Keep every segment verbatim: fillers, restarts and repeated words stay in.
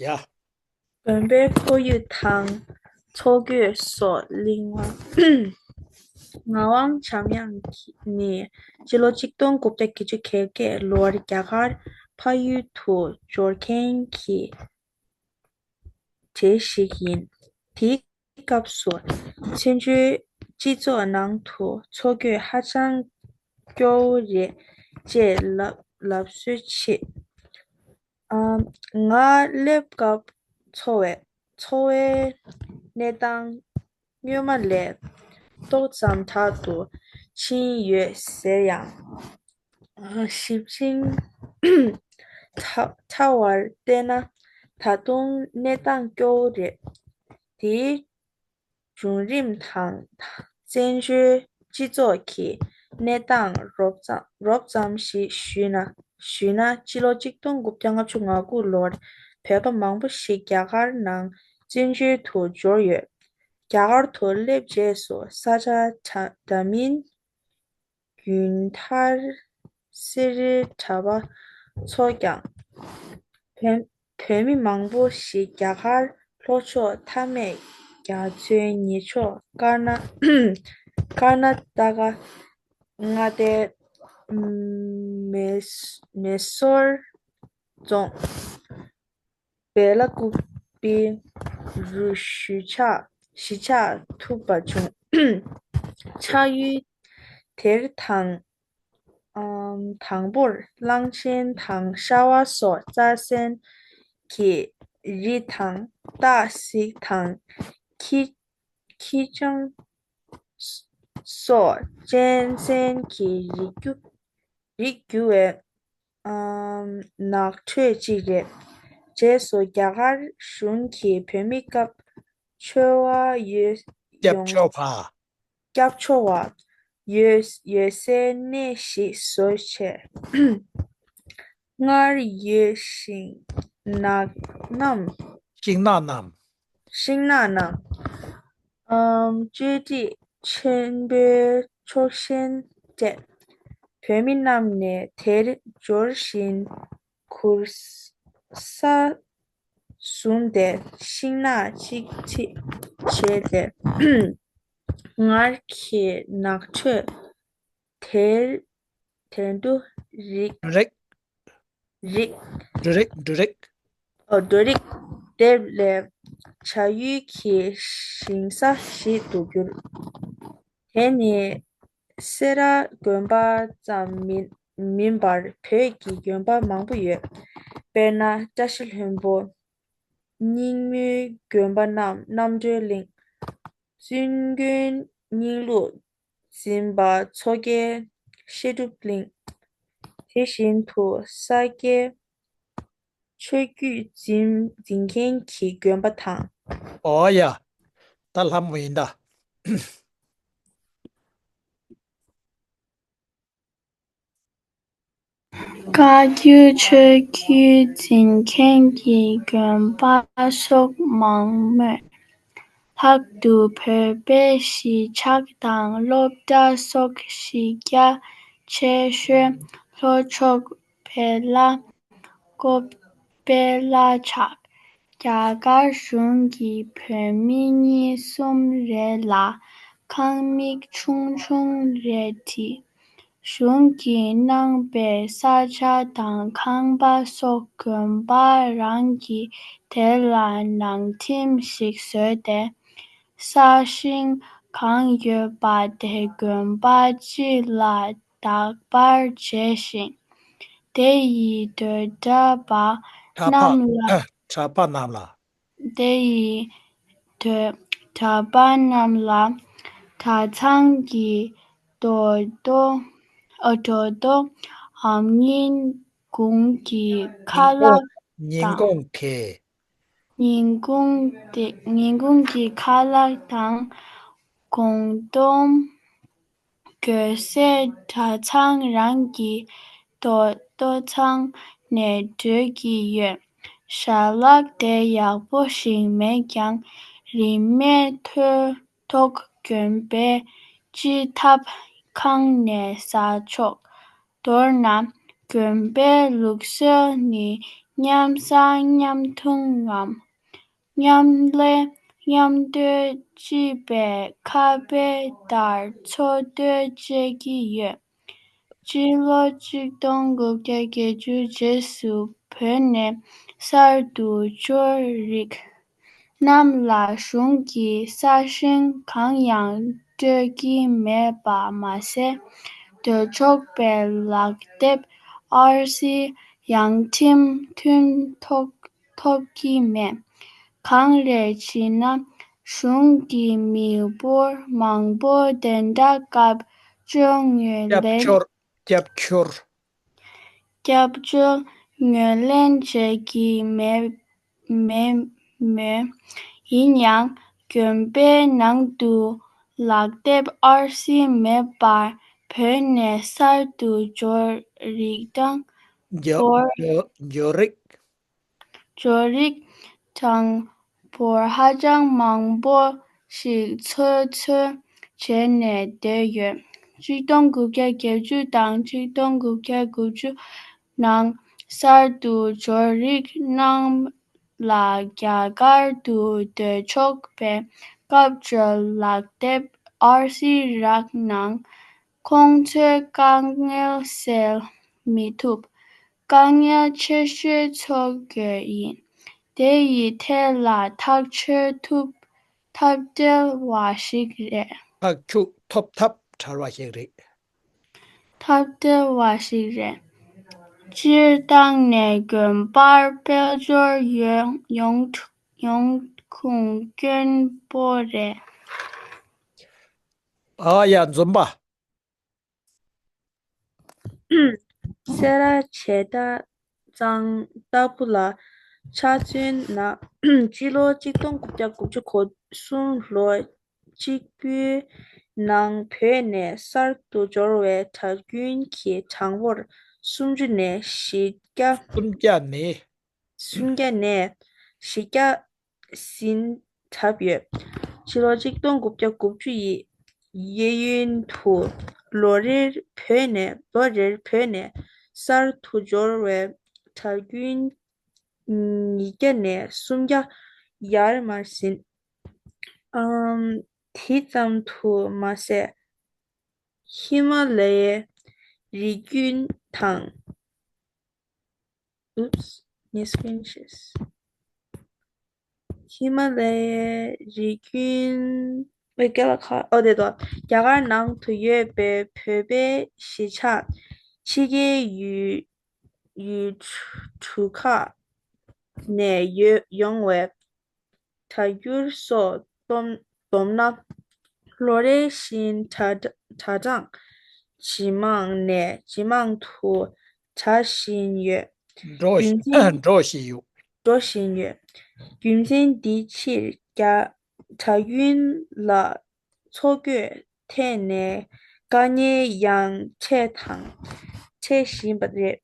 ཡ། དགོན་པའི་ཁོར་ཡུག་དང་འཚོ་གོས་སོགས་གླེང་བ། ངག་དབང་འཇམ་དབྱངས་ནི་སྤྱི་ལོ་གཅིག་སྟོང་དགུ་བརྒྱ་བརྒྱད་ཅུ་གྱ་བརྒྱད་ལོར་རྒྱ་གར་འཕགས་ཡུལ་དུ་འབྱོར་མཁན་གྱི་གྲས་ཤིག་ཡིན། དེའི་སྐབས་སུ་བཙན་བྱོལ་སྤྱི་ཚོགས་ནང་དུ་འཚོ་གོས་ཧ་ཅང་སྐྱོ་བོ་རེད་ཅེས་ལབ་ལབ་སྲོལ་ཆེ། ཨ། ང་སླེབས་སྐབས་འཚོ་བའི་འཚོ་བའི་གནས་སྟངས་སྔོན་མ་ལས་ཏོག་ཙམ་དྲག་ཏུ་ཕྱིན་ཡོད་ཟེར་ཡང་། ཨ། ཞིབ་ཅིང་ཕྲ་ཕྲ་བར་བལྟས་ན་ད་དུང་གནས་སྟངས་སྐྱོ་བོ་རེད། དེའི་བྱུང་རིམ་དང་བཙན་བྱོལ་སྤྱི་ཚོགས་ཀྱི་གནས་སྟངས་རོབ་ཙམ་རོབ་ཙམ་ཞིག་ཞུས་ན། ཞུས་ན། སྤྱི་ལོ་གཅིག་སྟོང་དགུ་བརྒྱ་ལྔ་བཅུ་ང་དགུ་ལོར་བོད་པ་མང་པོ་ཞིག་རྒྱ་གར་ནང་བཙན་བྱོལ་དུ་འབྱོར་ཡོད། རྒྱ་གར་དུ་སླེབས་རྗེས་སུ་ས་ཆ་འདྲ་འདྲ་མིན་རྒྱུན་མཐར་སེ་རའི་གྲྭ་པ་ཚོ་ཀྱང་། བོད་བོད་མི་མང་པོ་ཞིག་རྒྱ་གར་ལྷོ་ཕྱོགས་མཐའ་མེད་རྒྱ་མཚོའི་ཉེ་ཕྱོགས་ཀར་ན་ཀར་ན་ཊ་ཀ་མངའ་སྡེའི་མེ་མེ་སོར་རྫོང་བེ་ལ་ཀུ་པི་རུ་གཞིས་ཆགས་གཞིས་ཆགས་ཐུབ་པ་བྱུང་། ཆགས་ཡུལ་དེར་དང་། ཨམ། དང་པོར་གླང་ཆེན་དང་ཤ་བ་སོགས་རྩྭ་ཟན་གྱི་རི་དང་སྟག་གཟིག་དང་ཁྱི་ཁྱི་སྤྱང་སོགས་གཅན་གཟན་གྱི་རིགས་རྒྱུ་རིགས་རྒྱུ་བའི་ཨམ། ནགས་ཁྲོད་ཅིག་རེད། རྗེས་སུ་རྒྱ་གར་གཞུང་གིས་བོད་མི་སྐྱབས་བཅོལ་བ་ཡོད་སྐྱབས་ཡོང་བཅོལ་བ། སྐྱབས་བཅོལ་བ་ཡོད་ཡོད་སའི་གནས་ཤིག་བཟོ་ཆེད། སྔར་ཡོད་ཤིང་ནགས་རྣམས། ཤིང་ནགས་རྣམས། ཤིང་ནགས་རྣམས། ཨམ། གཅོད་འབྲེག་ཆེན་པོའི་ཕྱོགས་ཞེན་སྤྲད། བོད་མི་རྣམས་ནས་དེར་འབྱོར་བཞིན་གུར་ས་བཟུང་སྟེ་ཤིང་ནགས་གཅིག་ཁྲིད་བྱས་ཏེ། སྔར་གྱི་ནགས་ཁྲོད་དེར་དེར་དུ་རིག་རིག་རིག་འབྲུ་རིགས། འབྲུ་རིགས། ཨོ། འབྲུ་རིགས་འདེབས་ལས་བྱ་ཡུལ་གྱི་ཞིང་ས་ཞིག་ཏུ་གྱུར། དེ་ནི་སེ་ར་དགོན་པ་ཙམ་མིན་མིན་པར་བོད་ཀྱི་དགོན་པ་མང་པོ་ཡོད། དཔེར་ན། བཀྲ་ཤིས་ལྷུན་པོ། རྙིང་མའི་དགོན་པ་རྣམས་རྣམ་གྲོལ་གླིང་། བཙུན་དགོན་རྙིང་ལུགས་འཛིན་པ་མཚོ་རྒྱལ་བཤད་སྒྲུབ་གླིང་། དེ་བཞིན་དུ་ས་སྐྱའི་ཆོས་བརྒྱུད་འཛིན་འཛིན་མཁན་གྱི་དགོན་པ་དང་། ཨོ་ཡ། ད་ལྷ་མོ་ཡིན་ད། བཀའ་བརྒྱུད་ཆོས་བརྒྱུད་འཛིན་མཁན་གྱི་དགོན་པ་སོགས་མང་མོད། ལྷག་ཏུ་བོད་པའི་གཞིས་ཆགས་དང་སློབ་གྲྭ་སོགས་གཞི་རྒྱ་ཆེ་ཤོས་ལྷོ་ཕྱོགས་བེ་ལ་ཀོ་བེ་ལ་ཆགས། རྒྱ་གར་གཞུང་གིས་བོད་མི་གཉིས་གསུམ་རེ་ལ་ཁང་མིག་ཆུང་ཆུང་རེ་བྲིས། གཞུང་གིས་གནང་པའི་ས་ཆ་དང་ཁང་པ་སོགས་དགོན་པ་རང་གིས་དེ་ལ་ནང་ཁྲིམས་ཤིག་བཟོས་ཏེ། ས་ཞིང་གང་ཡོད་པ་དེ་དགོན་པ་སྤྱི་ལ་བདག་པར་བྱས་ཤིང་། དེ་ཡི་དོ་གྲྭ་པ་གྲྭ་པ་རྣམས་ལ། གྲྭ་པ་རྣམས་ལ། དེ་ཡི་དོ་གྲྭ་པ་རྣམས་ལ་གྲྭ་ཚང་གི་དོ་དོ་ཨ་དོ་དོ་ཨམ་ཉིན་གུང་གི་ཁ་ཉིན་གུང་ལག་ཉིན་དང་། གུང་གི། ཉིན་གུང་དེ་ཉིན་གུང་གི་ཁ་ལག་དང་། གོང་སྡོམ་དགོས་སའི་གྲྭ་ཚང་རང་གི་དོ་དོ་ཚང་ནས་སྤྲོད་ཀྱི་ཡོད། ཞལ་ལག་དེ་ཡག་པོ་ཞིག་མེད་ཀྱང་རིན་མེད་ཐོ་ཐོག་དགོན་པའི་སྤྱི་ཐབ་ཁང་ནས་ཟ་ཆོག། མདོར་ན། དགོན་པའི་ལུགས་སྲོལ་ནི་ མཉམ་བཟང་མཉམ་འཐུང་ངམ། མཉམ་ལས་མཉམ་གཏོད་ཅེས་པའི་ཁ་དཔེ་ལྟར་འཚོ་སྡོད་བྱེད་ཀྱི་ཡོད། སྤྱི་ལོ་གཅིག་སྟོང་དགུ་བརྒྱ་བརྒྱད་ཅུ་རྗེས་སུ་བོད་ནས་གསར་དུ་འབྱོར་རིགས་རྣམས་ལ་གཞུང་གི་ས་ཞིང་གང་ཡང་སྤྲོད་ཀྱི་མེད་པ་མ་ཟད། སྡོད་ཆོག་པའི་ལག་དེབ་ཨར་སི་ཡང་ཁྲིམས་མཐུན་ཐོག་ཐོབ་ཀྱི་མེད། གང་རེད་ཅེ་ན། གཞུང་གི་མི་འབོར་མང་པོ་དེ་འདྲ་སྐྱབས་བཅོལ་ངོས་སྐྱབས་ལེན། སྐྱོར། སྐྱབས་སྐྱོར། སྐྱབས་བཅོལ་ངོས་ལེན་བྱེད་ཀྱི་མེད་མེད་མོད། ཡིན་ཡང་དགོན་པའི་ནང་དུ་ལག་དེབ་ཨར་སི་མེད་པར་བོད་ནས་གསར་དུ་འབྱོར་རིགས་དང་འབྱོར་འབྱོར་འབྱོར་རིགས། འབྱོར་རིགས་གྲངས་འབོར་ཧ་ཅང་མང་པོ་ཞིག་འཚོལ་འཚོལ་བྱས་ནས་བསྡད་ཡོད། གཅིག་སྟོང་དགུ་བརྒྱ་བརྒྱད་ཅུ་དང་གཅིག་སྟོང་དགུ་བརྒྱ་དགུ་བཅུ་ནང་གསར་དུ་འབྱོར་རིགས་རྣམས་ལ་རྒྱ་གར་དུ་སྡོད་ཆོག་པའི་སྐྱབས་བཅོལ་ལག་དེབ་ཨར་སི་རག་ནའང་། ཁོང་ཚོས་དཀའ་ངལ་སེལ་མི་ཐུབ། དཀའ་ངལ་ཆེ་ཤོས་ཚོ་དགོས་ཡིན། དེ་ཡི་ཐད་ལ་ཐག་གཅོད་ཐུབ་ཐབས་བྲལ་བ་ཞིག་རེད། ཐག་གཅོད་ཐུབ་ཐབས་བྲལ་བ་ཞིག་རེད། ཐབས་བྲལ་བ་ཞིག་རེད། སྤྱིར་བཏང་ནས་དགོན་པར་དཔལ་འབྱོར་ཡོང་ཡོང་ཡོང་ཁུངས་དཀོན་པོ་རེད། ཨ་ཡ་འཛོམས་པ། སེ་ར་བྱེས་ད་གཙང་ལྟ་བུ་ལ་ཆ་མཚོན་ན། སྤྱི་ལོ་གཅིག་སྟོང་དགུ་བརྒྱ་དགུ་བཅུ་གོ་གསུམ་ལོ་གཅིག་པུའི་ནང་བོད་ནས་གསར་དུ་འབྱོར་བའི་གྲྭ་རྒྱུན་གྱི་གྲངས་འབོར་སུམ་ཅུ་ནས་བཞི་བརྒྱ། སུམ་བརྒྱ་ནས། སུམ་བརྒྱ་ནས་བཞི་བརྒྱ་ཟིན་གྲབས་ཡོད། ཕྱི་ལོ་གཅིག་སྟོང་དགུ་བརྒྱ་དགུ་བཅུ་ཡི་གཡས་གཡོན་དུ་ལོ་རེར་བོད་ནས་ལོ་རེར་བོད་ནས་གསར་དུ་འབྱོར་བའི་གྲྭ་རྒྱུན་ཉིས་བརྒྱ་ནས་སུམ་བརྒྱ་ཡར་མར་ཟིན། ཨམ། དེ་ཙམ་དུ་མ་ཟད། ཧི་མ་ལ་ཡའི་རི་རྒྱུད་དང་། Oops, ངའི་screen ཤེས། ཧི་མ་ལ་ཡའི་རི་རྒྱུད། ཨོ་རྒྱ་ལ་ཁ་ཨོ་དེ་དོ། རྒྱ་གར་ནང་དུ་ཡོད་པའི་བོད་པའི་གཞིས་ཆགས་ཕྱི་རྒྱལ་ཡུལ་ཡུལ་གྲུ་ཁག་ནས་ཡོད་ཡོང་བའི་གྲྭ་རྒྱུན་སོགས་བསྡོམས་བསྡོམས་ན། ལོ་རེ་བཞིན་གྲྭ་གྲྭ་གྲངས་ཇེ་མང་ནས་ཇེ་མང་དུ་འགྲོ་བཞིན་ཡོད། འགྲོ་རྒྱུ་མཚན་འགྲོ་བཞིན་ཡོད། འགྲོ་བཞིན་ཡོད། རྒྱུ་མཚན་འདིའི་ཕྱིར་རྒྱ་གྲྭ་རྒྱུན་ལ་འཚོ་གོས་ཐད་ནས་དཀའ་ངལ་ཡང་འཕྲད་དང་འཕྲད་བཞིན་པ་རེད།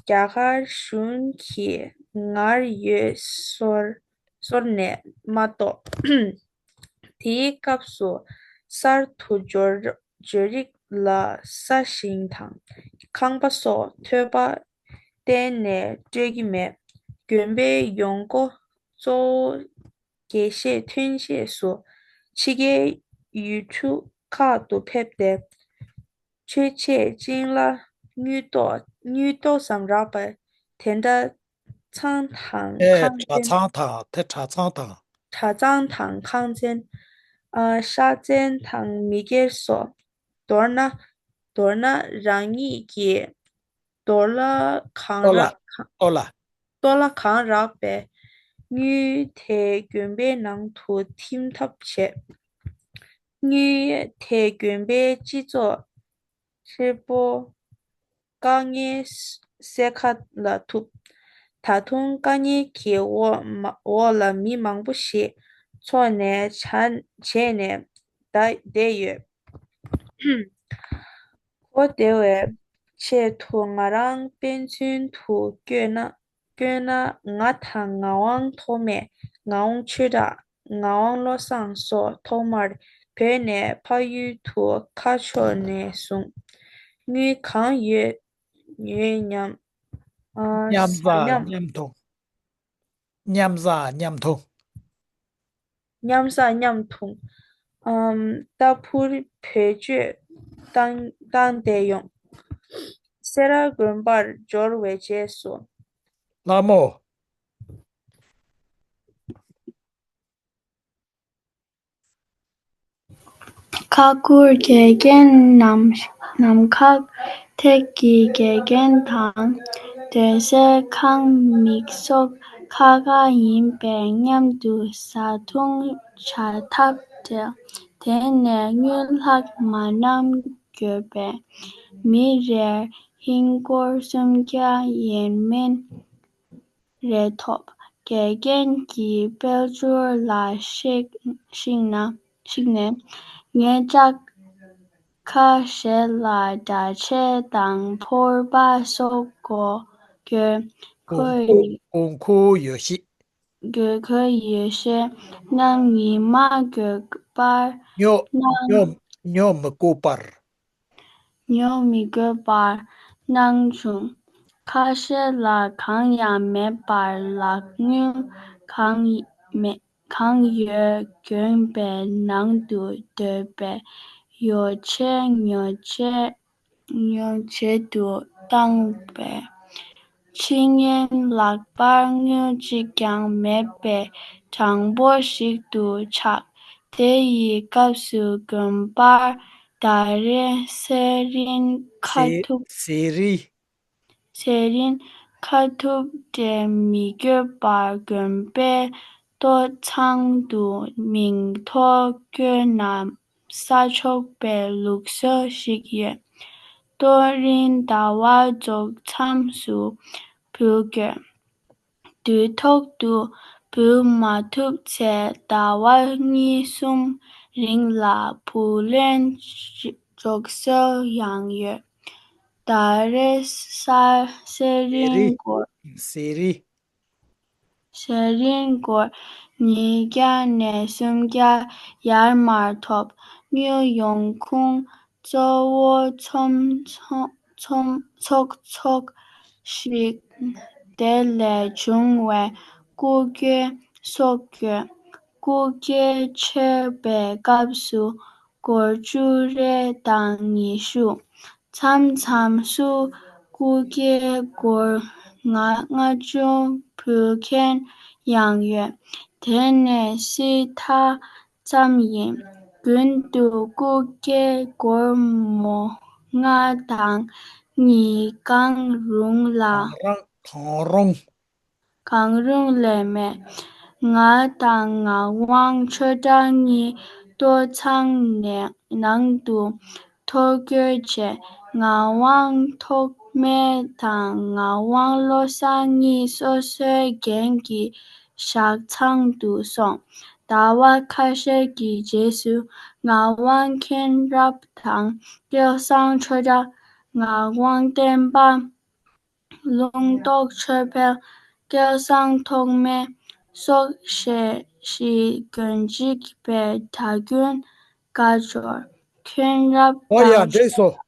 རྒྱ་གར་གཞུང་གིས་སྔར་ཡོད་སོར་སོར་ནས་མ་གཏོགས། དེའི་སྐབས་སུ་གསར་དུ་འབྱོར་འབྱོར་རིགས་ལ་ས་ཞིང་དང་ཁང་པ་སོགས་ཐོབ་པ་གཏན་ནས་སྤྲོད་ཀྱི་མེད། དགོན་པའི་ཡོང་སྒོ་གཙོ་བོ་དགེ་བཤེས་ཐོན་རྗེས་སུ་ཕྱི་རྒྱལ་ཡུལ་གྲུ་ཁག་ཏུ་ཕེབས་ཏེ། མཆོད་ཆས་ཅིང་ལ་དངུལ་ཏོག་དངུལ་ཏོག་ཙམ་རག་པ་དེ་འདྲ་ཚང་དང་ཨེ་ཁང་གྲྭ་ཚང་དང་དེ་གྲྭ་ཚང་དང་། གྲྭ་ཚང་དང་ཁང་ཚན། ཨ་ཤ་ཚན་དང་མི་སྒེར་སོགས། མདོར་ན། མདོར་ན་རང་ཉིད་ཀྱི་ཏོ་ལ་གང་ཏོ་ལ། རག་ཏོ་ལ། ཏོ་ལ་གང་རག་པའི་དངུལ་དེ་དགོན་པའི་ནང་དུ་ཐིམ་ཐབས་བྱས། དངུལ་དེ་དགོན་པའི་སྤྱི་ཚོགས་ཧྲིལ་པོ་དཀའ་ངལ་སེལ་ག་ལ་ཐུབ། ད་དུང་དཀའ་ངལ་གྱི་འོག་མ་འོག་ལ་མི་མང་པོ་ཞིག་འཚོ་གནས་བྱ་བྱས་ནས་བསྡད་ཡོད། གོ་བདེ་བའི་ཆེད་དུ་ང་རང་དཔེ་མཚོན་དུ་བཀོད་ན། བཀོད་ན་ང་དང་ངག་དབང་ཐོགས་མེད། ངག་དབང་ཆོས་གྲགས། ངག་དབང་བློ་བཟང་སོགས་ཐོག་མར་བོད་ནས་ཕ་ཡུལ་དུ་ཁ་ཕྱོགས་ནས་བཟུང་དངུལ་གང་ཡོད་ཡོད་མཉམ། ཨ། མཉམ་ཟ་མཉམ་མཉམ་འཐུང་། མཉམ་བཟའ་མཉམ་འཐུང་། མཉམ་བཟའ་མཉམ་འཐུང་། ཨམ། རྟ་ཕོར་བེད་སྤྱོད་བཏང་བཏང་སྟེ་ཡོང་། སེ་ར་དགོན་པར་འབྱོར་བའི་རྗེས་སུ། ལྷ་མོ། ཁ་ཁུར་དགེ་རྒན་ནམ་ནམ་མཁའ་ཐེག་གི་དགེ་རྒན་དང་སྡོད་སའི་ཁང་མིག་སོགས་ཁ་ཁ་ཡིན་པས་མཉམ་དུ་བཟའ་འཐུང་བྱ་ཐབས་བྲལ། དེ་ནས་དངུལ་ལྷག་མ་གནང་དགོས་པས་མི་རེར་ཧིན་སྒོར་སུམ་བརྒྱ་ཡན་མན་རེ་ཐོབ། དགེ་རྒན་གྱིས་དཔལ་འབྱོར་ལ་གཞིགས་གཞིགས་ན་གཞིགས་ནས་ངེད་ཅག་ཁ་ཤས་ལ་འདྲ་ཆས་དང་ཕོར་པ་སོགས་དགོས་དགོས་ཁོས་དགོས་མཁོ་ཡོད་ཤེས། དགོས་མཁོ་ཡོད་ཤེས་གནང་ཉི་མ་དགོས་པར་ཉོ་གནང་ཉོ་ཉོ་མི་དགོས་པར། ཉོ་མི་དགོས་པར་གནང་བྱུང་། ཁ་ཤས་ལ་གང་ཡང་མེད་པར་ལག་དངུལ་གང་ཡི་མེད་གང་ཡོད་གྱོན་པའི་ནང་དུ་སྡོད་པའི་ཡོ་བྱད་ཉོ་བྱེད་ཉོ་བྱེད་དུ་བཏང་བས། ཕྱི་ཉིན་ལག་པར་དངུལ་གཅིག་ཀྱང་མེད་པའི་གྲང་པོ་ཞིག་ཏུ་ཆགས། དེ་ཡི་སྐབས་སུ་དགོན་པར་ད་རེས་ཟས་རིན་ཁ་ཐུག་ཟས་རིན་ཟས་རིན་ཁ་ཐུག་སྤྲད་མི་དགོས་པར་དགོན་པའི་ལྟོ་ཚང་དུ་མིང་ཐོ་བཀོད་ན་ས་ཆོག་པའི་ལུགས་སྲོལ་ཞིག་ཡོད། ལྟོ་རིན་ཟླ་བ་རྫོགས་མཚམས་སུ་འབུལ་དགོས། དུས་ཐོག་ཏུ་འབུལ་མ་ཐུབ་ཚེ་ཟླ་བ་གཉིས་གསུམ་རིང་ལ་བུ་ལོན་འཇོག་སྲོལ་ཡང་ཡོད། ད་རེས་ཟས་རིན་སྒོར་ཟས་རིན་ཟས་རིན་སྒོར་ཉིས་བརྒྱ་ནས་སུམ་བརྒྱ་ཡར་མར་ཐོབ། དངུལ་ཡོང་ཁུངས་གཙོ་བོ་ཚོམ་ཚོམ་ཚོམ་ཚོགས་ཚོགས་ཤིག་དེ་ལས་བྱུང་བའི་སྐུ་སྐྱེ་སོགས་ཡོད། སྐུ་སྐྱེ་མཆོད་པའི་སྐབས་སུ་སྒོར་བཅུ་རེ་དང་ཉི་ཤུ། མཚམས་མཚམས་སུ་སྐུ་སྐྱེ་སྒོར་ལྔ་ལྔ་བཅུ་ཕུལ་མཁན་ཡང་ཡོད། དེ་ནི་སྲིད་མཐའ་ཙམ་ཡིན། རྒྱུན་དུ་སྐུ་སྐྱེ་སྒོར་མོ་ལྔ་དང་གཉིས་གང་རུང་ལ། གང་རུང་གང་རུང་། གང་རུང་ལས་མེད། ང་དང་ངག་དབང་ཆོས་གྲགས་གཉིས་ལྟོ་ཚང་ནས་ནང་དུ་ཐོ་འགོད་བྱས། ངག་དབང་ཐོགས་མེད་དང་ངག་དབང་བློ་བཟང་གཉིས་སོ་སོའི་རྒན་གྱི་ཞག་ཚང་དུ་སོང་། ཟླ་བ་ཁ་ཤས་ཀྱི་རྗེས་སུ་ངག་དབང་མཁྱེན་རབ་དང་སྐལ་བཟང་ཆོས་གྲགས། ངག་དབང་བསྟན་པ། ལུང་རྟོགས་ཆོས་འཕེལ། སྐལ་བཟང་ཐོགས་མེད་སོགས་ཞེས་ཞིག་དགོན་གཅིག་པའི་གྲྭ་རྒྱུན་བཀའ་འབྱོར་མཁྱེན་རབ་ཨོ་ཡ་དང་འགྲིག་སོང་